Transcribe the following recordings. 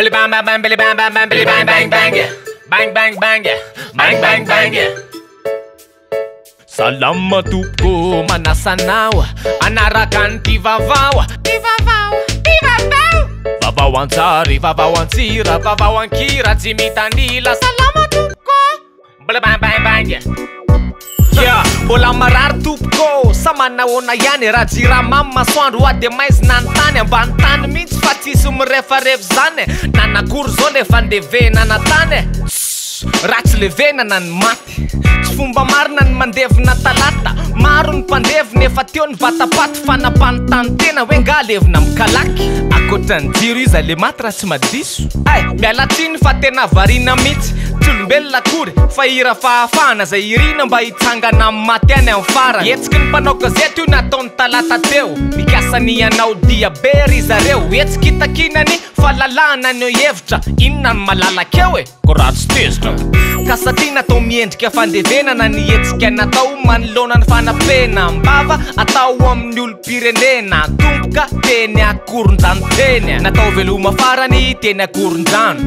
Billy bang bang bang billy bang bang bang billy bang bang bang bang bang bang bang bang bang. Salama tompoko, manasa anao hanaraka an'ity vaovao. Ty vaovao, ty vaovao. Vaovao an-tsary, vaovao an-tsira, vaovao an-kira tsy mitanila. Salama tompoko. Mbola bang bang bang. Yeah, mbola marary tompoko, sa manahoana ihany raha jirama masoandro hoa de maizina ny tany ambany tany mihitsy fa tsisy mirefarefy zany e. Nanakory zao le fandevenana tany e. Ratsy levenana ny maty. Tsy fomba marina ny mandevina talata. Maro ny mpandevina efa teo ny vatapaty fa nampanontany tena hoe nga levona amin'ny kalaky. Ankoatra ny jiro iza le maty raha tsy madiso? Ay, miala tsiny fa tena variana mihitsy. Tsy olombelona akory fa hira fahafahana izay irina mba hitsangana amin'ny maty any amin'ny farany. Hetsiky ny mpanao gazety io nataony talata teo. Mikasa ny hanao dia be ry zareo. Hetsika itakiana ny fahalalahana ny hevitra. Inona no malalaka eo e? Ko raha tsy tezitra. Ka satria natao miendrika fandevenana ny hetsika natao manoloana ny fanapenam-bava atao amin'ny olom-pirenena tompoka teny Akorondrano teny. Natao veloma farany teny Akorondrano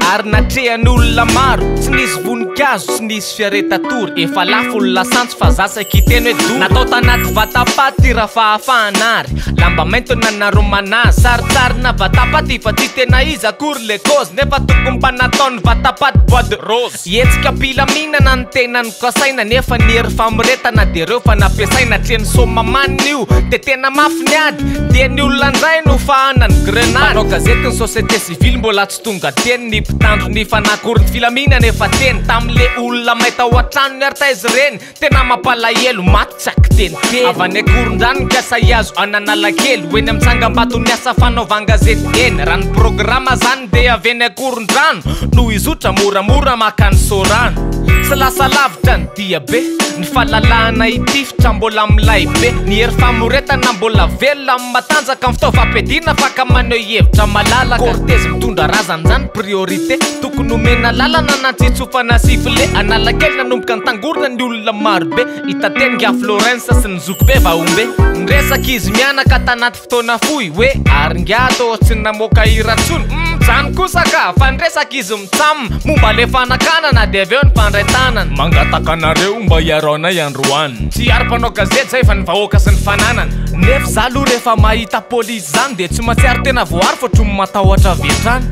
ary natrehan'olona maro. Tsy nisy voninkazo, tsy nisy fiaretatory. Efa lafo ny lasantsy fa za saiky hiteny hoe dory. Natao tanaty vatapaty Rafahafahana ary lamba mainty no nanaromana azy. Sarintsarina vatapaty fa tsy tena izy akory le kôzy nefa tokony mba nataony vatapaty bois de rose. Hetsika am-pilaminana ny tena nokasaina nefa ny hery famoretana dia reo fa nampiasaina hatreny Soamahamanina io dia tena mafy ny ady dia ny olona indray no fahanan'ny grenady. Mpanao gazety ny société civile mbola tsy tonga teny ny mpitandro ny fanakory ny filaminana efa teny tamin'le olona may tao an-tranony ary taiza ireny. Tena mampalahelo, maty tsy akiteniteny. Avy any Ankorondrano nikasa hihazo an'Analakely, ho eny amin'ny tsangambaton'ny asa fanaovan-gazety eny. Raha ny programa zany dia avy eny Ankorondrano no hizotra moramora maka ny Sorano. Tsy lasa lavitra ny dia be, ny fahalalahana hitifitra mbola milay be, ny hery famoretana mbola velona amin'ny matanjaka, ny fitaovam-piadiana afaka maneho hevitra malalaka. Kortezy mitondra razana zany priorité, tokony omena lalana na tsy tsofana sifflet. Analakely nanomboka nitangorona ny olona marobe, hita teny nga Florence sy ny zokibe Vahombe. Niresaka izy mianaka tanaty fotoana fohy hoe ary nga toa tsy namoaka hira tsony, humm zany kosa ka, fa niresaka izy mitsam momba le fanakanana de avy eo nifandray tanana. Mangataka anareo mba hiaro anay androany. Tsy hiaro mpanao gazety zay fa ny vahoaka sy ny fananany. Nefa za aloha rehefa mahita polisy zany de tsy matsiaro tena voaaro fa ohatry ny matahotra avy hatrany.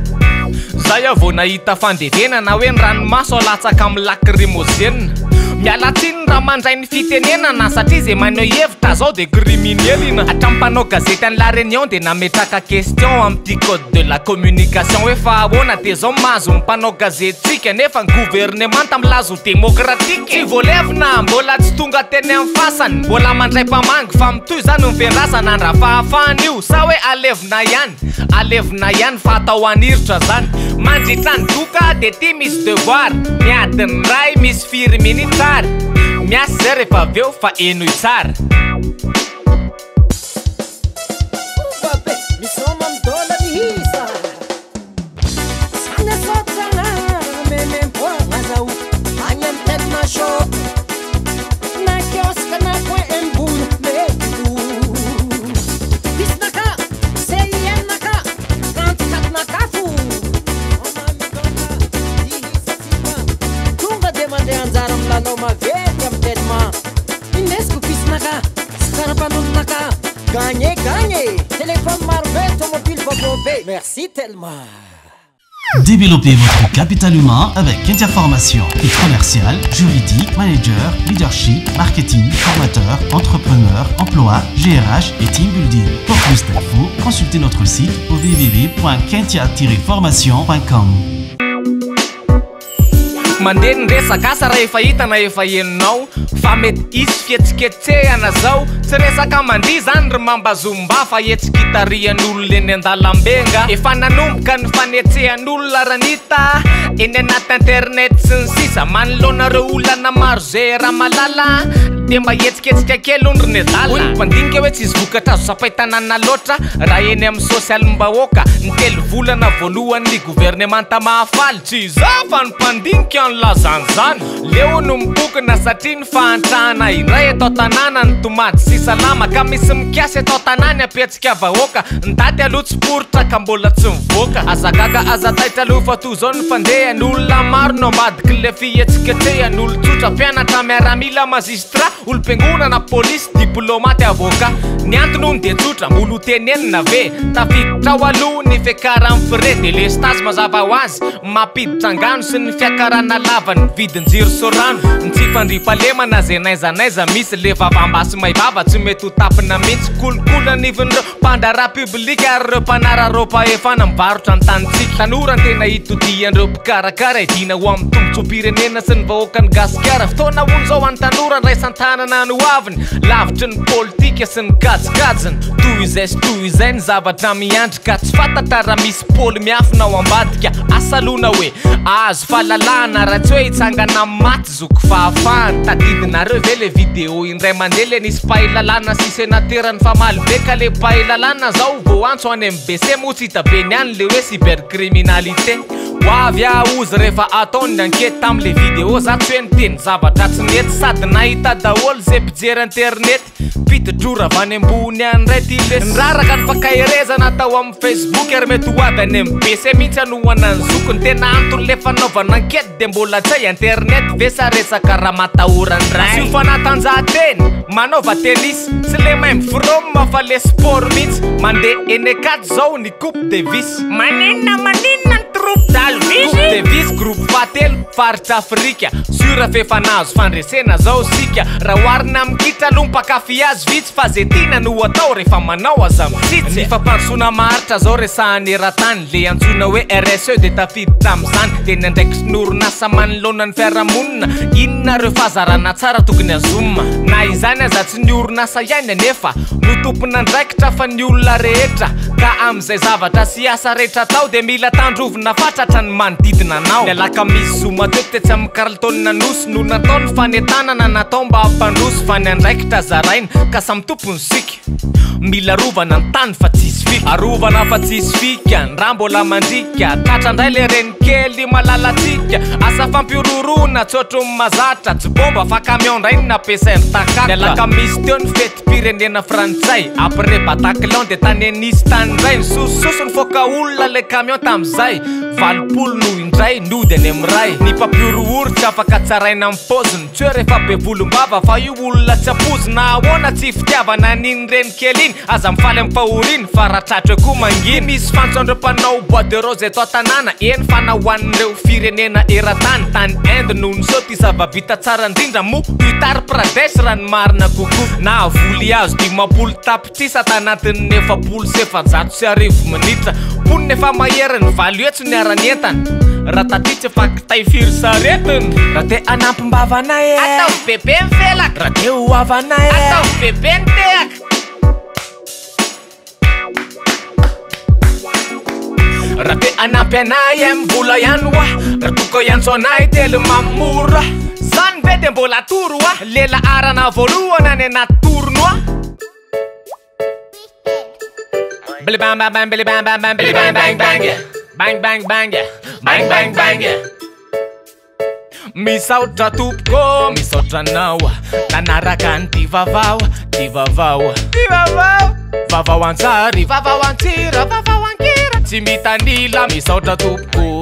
Zay aho vao nahita fandevenana hoe ny ranomaso alatsaka amin'ny lakrimozena. Miala tsiny raha mandray ny fitenenana satria izay maneho hevitra zao de criminelina. Hatramin'ny mpanao gazety any La Réunion de nametraka question amin'ity code de la communication hoe fa ahoana de zao mahazo ny mpanao gazetitsika nefa ny governemanta milaza ho demokratika. Tsy voalevina, mbola tsy tonga teny amin'ny fasany, mbola mandray mpamangy fa mitohy zany ny fiandrasana andra-fahafahana io sa hoe alevina ihany? Alevina ihany fa atao aniritra zany. Mandritra ny doka de ty misy devoir, ny adiny iray misy firy minitra ary? Miasa zay rehefa avy eo fa henoy tsara. Tonga dia mandray anjara amin'ny lalao maventy amin'ny Telma. Indesiko pisnaka sy karapanondronaka. Gagné gagné! Téléphone maro be, tomobile vaovao be. Merci Telma. Développez votre capital humain avec Kentia Formation. Commercial, juridique, manager, leadership, marketing, formateur, entrepreneur, emploi, GRH et team building. Pour plus d'infos, consultez notre site au www.kentia-formation.com. Mandeha ny resaka, asa raha efa hita na efa henonao fa mety hisy fihetsiketsehana zao. Tsy resaka mandihy zany ry mamba zomba fa hetsika itarihan'olona eny an-dalambe nga. Efa nanomboka ny fanetsehan'olona ranita eny anaty internet sy ny sisa. Manoloana ireo olana maro ze ramalala dia mba hihetsiketsika kely hono ry nedala. Hoy ny mpandinika hoe tsisy vokatra azo tsapain-tanana loatra raha eny amin'ny sosialim-bahoaka. Ny 3 volana voalohany governemanta mahafaly. Tsy izaho fa ny mpandinika ny lazan'izany. Leo no mibokona satria ny fahantrana indray eto an-tanàna ny tomaty sy salama. Ka misy mikasa eto an-tanàna apetsika vahoaka. Ny daty aloha tsy poritra ka mbola tsy mivoaka. Aza gaga aza taitra aloha fa toy izao ny fandeha. Ny olona maro no ambadiky le fihetsiketsehana. Olon-tsotra, mpianatra, miaramila, magistrat, olom-piangonana, polisy, diplomate, avocat. Ny antony hono dia tsotra, mbola ho tenenina ve? Tafiditra ao aloha ny fiakaran'ny frais, délestage mazava ho azy, mampiditra angano sy ny fiakarana lava ny vidin-jiro sy rano. Ny tsy fandriampahalemana zay n'aiza n'aiza misy, le vavambasy maivava tsy mety ho tapina mihitsy. Kolikoly anivon'ireo mpandraharaha publika ary ireo mpanararaom-pahefana mivarotra ny tanintsika. Tanora ny tena itodian'ireo mpikarakara idina ho amin'ny tombontsoam-pirenena sy ny vahoakan'i Gasikara. Fotoana hono izao an'ny tanora andraisan-tanana ny hoaviny, lavitry ny politika sy ny kajikajiny. Toy izay sy toy izay ny zavatra miandry ka tsy fantatra raha misy pôly miafina ao ambadika. Asa aloha na hoe ahazo fahalalahana raha tsy hoe hitsangana amin'ny maty zoko fahafahana. Tadidinareo ve le vidéo indray mandeha le nisy mpahay lalàna sy senatera nifamaly be ka le mpahay lalàna zao voantso any amin'ny BC moa tsy hita be ny any le hoe cybercriminalité. Ho avy aho ozy rehefa atao ny enquête tamin'le vidéo za tsy hoe niteny zavatra tsy nety sady nahita daholo ze mpijery internet. Piti-drora avy any ambony any indray ty lesy. Niraraka ny fankaherezana tao amin'ny Facebook ary mety ho avy any amin'ny BC mihitsy hanohana ny zokiny. Tena anton'le fanaovana enquête dia mbola tsy hay internet ve sa resaka ramatahora indray. Asio fanatanjahantena, manaova tennis, tsy le mahay mifrôme fa le sport mihitsy. Mandeha eny Ankatso zao ny Coupe Davis. Maninona maninona ny troupe d'Alvis? Coupe Davis groupe fahatelo faritra Afrika. Sûr f'efa nahazo fandresena zao sika. Raha oharina amin'ny kitra aloha mpankafy azy vitsy fa ze tiana no atao rehefa manao aza mitsitsy. Ny fampandrosoana maharitra zao resahana eran-tany, le antsoina hoe RSE dia tafiditra amin'izany. Dia ny andraikitry ny orinasa manoloana ny fiarahamonina, inona ireo fahazarana tsara tokony azomina? Na izany aza tsy ny orinasa ihany anefa no tompon'andraikitra fa ny olona rehetra, ka amin'izay zavatra sy asa rehetra atao dia mila tandrovina fatratra ny manodidina anao. Ny alakamisy zoma teo tetsy amin'ny Carlton Anosy no natao ny fanentanana natao mba hampandroso fa ny andraikitra zaraina ka samy tompony isika. Mila arovana ny tany fa tsisy fika. Arovana fa tsisy fika, ny rà mbola mandriaka. Tratra indray le renikely malalantsika. Asa fampihorohoroana tsy ohatry ny mahazatra. Tsy bomba fa camion indray no nampiasain-dry Takaka. Ny alakamisy teo ny fetim-pirenena frantsay. Après Bataclan dia tany Nice tany indray. Nisosososo nifoaka olona ilay camion tamin'izay. 80 no indray nody any amin'ny ray. Ny mpampihorohoro tsy afaka tsaraina amin'ny paoziny. Tsy hoe rehefa be volombava fa io olona tsy ampoizina. Ahoana tsy fitiavana an'iny reny kely iny? Aza mifaly amin'ny fahoriany fa raha tratra eo koa mangina. Misy fantso an'ireo mpanao bois de rose eto an-tanàna, eny fa na ho an'ireo firenena eran-tany. Tany Inde no niseho ity zava-bita tsara indrindra moa Uttar Pradesh raha ny marina kokoa. Nahavoly hazo 50 tapitrisa tanatin'ny 1440 minitra. Mponina efa maherin'ny 800 niara-nientana. Raha taty tsy efa kitay firy saretiny. Raha te hanampim-bava anay e, Ataovy bebe ny felaka. Raha te ho havanay e, Ataovy bebe ny tehaka. Raha te hanampy anay e, mbola ihany hoa. Raha toka hiantso anay telma mora. Zany ve de mbola atoro hoa? Lela arana voalohany any anaty tournoi. Billy bang bang bang, Billy bang bang bang, Billy bang bang bang, bang bang bang, bang bang bang. Misaotra tompoko, misaotra anao nanaraka ny ty vavao, ty vavao, ty vavao. Vavao an-tsary, vavao an-tsira, vavao an-kira, tsy mitanila. Misaotra tompoko.